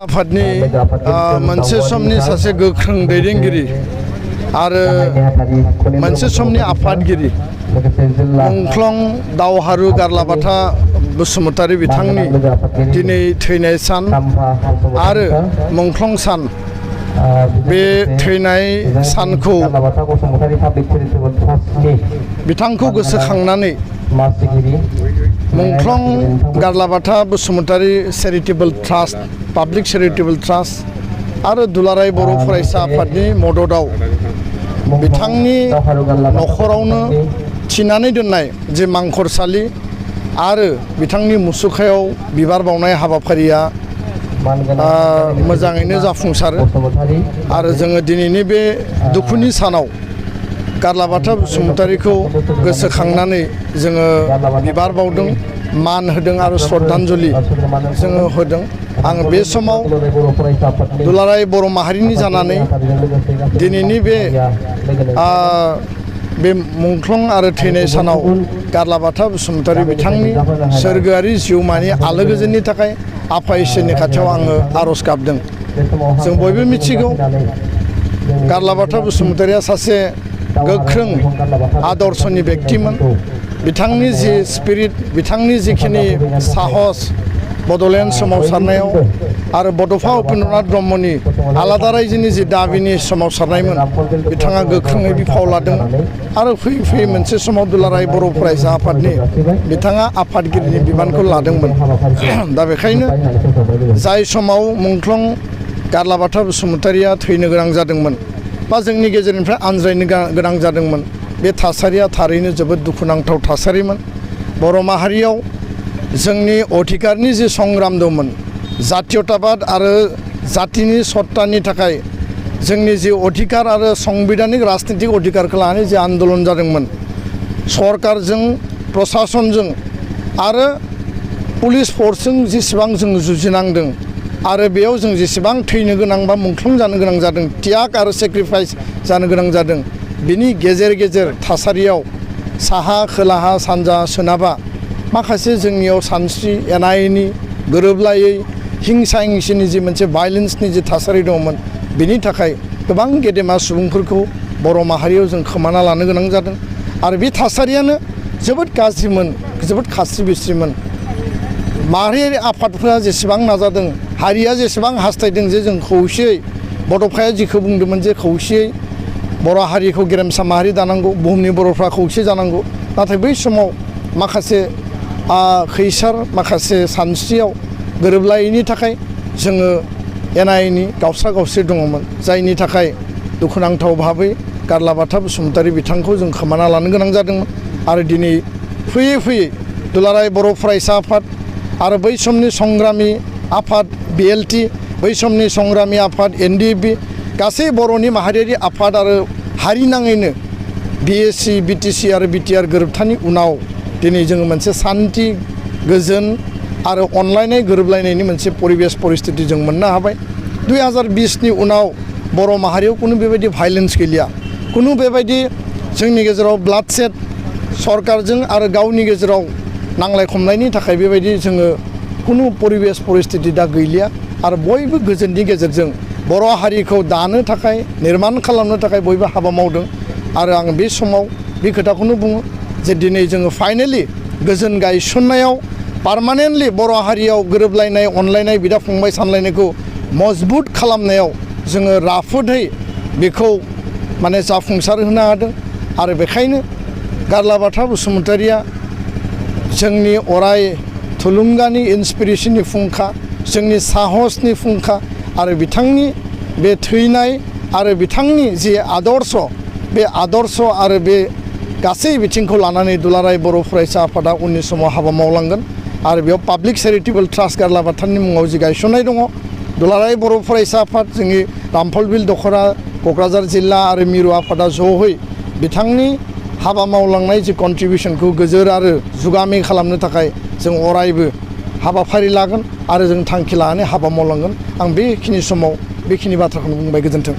आफादनि मोनसे समनि सासे गोख्रों दैदेनगिरि आरो मोनसे समनि आफादगिरि मुंख्लं दावहारु गारलाबाथा बसुमतारी बिथांनि दिनै थैनाय सान आरो मुंख्लं सान बे थैनाय सानखौ बिथांखौ गोसोखांनानै मुंख्लं Garlabatha Basumatary charitable trust public charitable trust आरो दुलाराय बर' फरायसा आफादनि मददाव बिथांनि न'खरावनो थिनानै दोननाय जे मांखरसालि आरो बिथांनि मुसुखायाव बिबार बावनाय हाबाफारिया मोजाङैनो जाफुंसारो आरो जोङो दिनैनि बे दुखुनि सानाव गारलाबाथा बसुमतारीखौ गोसोखांनानै जोङो बिबार बावदों मान होदों आरो श्रद्धांजलि जोङो होदों आं बे समाव दुलाराय बर' माहारिनि जानानै दिनैनि बे मुंख्लं आरो थैनाय सानाव गारलाबाथा बसुमतारी बिथांनि सोरगोआरि जिउमानि आलो गोजोननि थाखाय आफा इसोरनि खाथियाव आङो आर'ज गाबदों। जों बयबो मिथिगौ गारलाबाथा बसुमतारीया सासे गोख्रों आदर्शनि व्यक्तिमोन। बिथांनि जि स्पिरिट बिथांनि जिखिनि साहस बड'लेण्ड सोमावसारनायाव आरो बड'फा उपेन्द्रनाथ ब्रह्मनि आलादा रायजोनि जि दाबिनि सोमावसारनायमोन बिथाङा गोख्रोङै बिफाव लादों आरो फैयै फैयै मोनसे समाव दुलाराय बर' फरायसा आफादनि बिथाङा आफादगिरिनि बिबानखौ लादोंमोन। दा बेखायनो जाय समाव मुंख्लं गारलाबाथा बसुमतारीया थैनो गोनां जादोंमोन बा जोंनि गेजेरनिफ्राय आनज्रायनो गोनां जादोंमोन बे थासारिया थारैनो जोबोद दुखुनांथाव थासारिमोन। बर' माहारियाव जोंनि अधिकारनि जि संग्राम दंमोन जातीयताबाद आरो जातिनि सत्तानि थाखाय जोंनि जि अधिकार आरो संबिधानिक राजनितिक अधिकारखौ लानानै जि आन्दलन जादोंमोन सरकारजों प्रशासनजों आरो पुलिस फर्सजों जेसेबां जों जुजिनांदों आरो बेयाव जों जेसेबां थैनो गोनां बा मुंख्लं जानो गोनां जादों त्याग आरो सेक्रिफाइस जानो गोनां जादों बिनि गेजेर गेजेर थासारियाव साहा खोलाहा सानजा सोनाबा माखासे जोंनियाव सानस्रि एना एनि गोरोबलायै हिंसा हिंसिनि जि मोनसे भायलेन्सनि जि थासारि दंमोन बिनि थाखाय गोबां गेदेमा सुबुंफोरखौ बर' माहारियाव जों खोमाना लानो गोनां जादों आरो बे थासारियानो जोबोद गाज्रिमोन जोबोद खास्रि बिस्रिमोन। माहारियारि आफादफोरा जेसेबां नाजादों हारिया जेसेबां हास्थायदों जे जों खौसेयै बड'फाया जिखौ बुंदोंमोन जे खौसेयै बर' हारिखौ गेरेमसा माहारि दानांगौ बुहुमनि बर'फ्रा खौसे जानांगौ नाथाय बै समाव माखासे खैसार माखासे सानस्रियाव गोरोबलायैनि थाखाय जोङो एना एनि गावस्रा गावस्रि दङमोन जायनि थाखाय दुखुनांथाव भाबै गारलाबाथा बसुमतारी बिथांखौ जों खोमाना लानो गोनां जादोंमोन आरो दिनै फैयै फैयै दुलाराय बर' फरायसा आफाद आरो बै समनि संग्रामि आफाद BLT बै समनि संग्रामि आफाद NDFB गासै बर'नि माहारियारि आफाद आरो हारि नाङैनो BSC BTC आरो BTR गोरोबथानि उनाव दिनै जोङो मोनसे सान्थि गोजोन आरो अनलायनाय गोरोबलायनायनि मोनसे परिबेस परिस्थिति जों मोननो हाबाय। 2020नि उनाव बर' माहारियाव खुनु बेबायदि भायलेन्स गैलिया खुनु बेबायदि जोंनि गेजेराव ब्लाडसेड सरकारजों आरो गावनि गेजेराव नांलाय खमलायनि थाखाय बेबायदि जोङो खुनु परिबेस परिस्थिति दा गैलिया आरो बयबो गोजोननि गेजेरजों बर' हारिखौ दानो थाखाय निर्माण खालामनो थाखाय बयबो हाबा मावदों आरो आं बे समाव बे खोथाखौनो बुङो जे दिनै जोङो फाइनेलि गोजोन गायसननायाव पार्मानेन्टलि बर' हारियाव गोरोबलायनाय अनलायनाय बिदा फंबाय सानलायनायखौ मजबुत खालामनायाव जोङो राफोदै बेखौ माने जाफुंसार होनो हादों आरो बेखायनो गारलाबाथा बसुमतारीया जोंनि अराय थुलुंगानि इन्सपिरेसननि फुंखा जोंनि साहसनि फुंखा आरो बिथांनि बे थैनाय आरो बिथांनि जि आदर्श बे आदर्श आरो बे गासै बिथिंखौ लानानै दुलाराय बर' फरायसा आफादा उननि समाव हाबा मावलांगोन आरो बेयाव पाब्लिक चेरिटेबल ट्रास्ट गारलाबाथानि मुङाव जि गायसननाय दङ दुलाराय बर' फरायसा आफाद जोंनि रामफलबिल दख'रा क'क्राझार जिल्ला आरो मिरु आफादा ज'है बिथांनि हाबा मावलांनाय जि कन्ट्रिबिउसनखौ गोजोर आरो जुगामि खालामनो थाखाय जों अरायबो हाबाफारि लागोन आरो जों थांखि लानानै हाबा मावलांगोन। आं बेखिनि समाव बेखिनि बाथ्राखौनो बुंबाय। गोजोन्थों।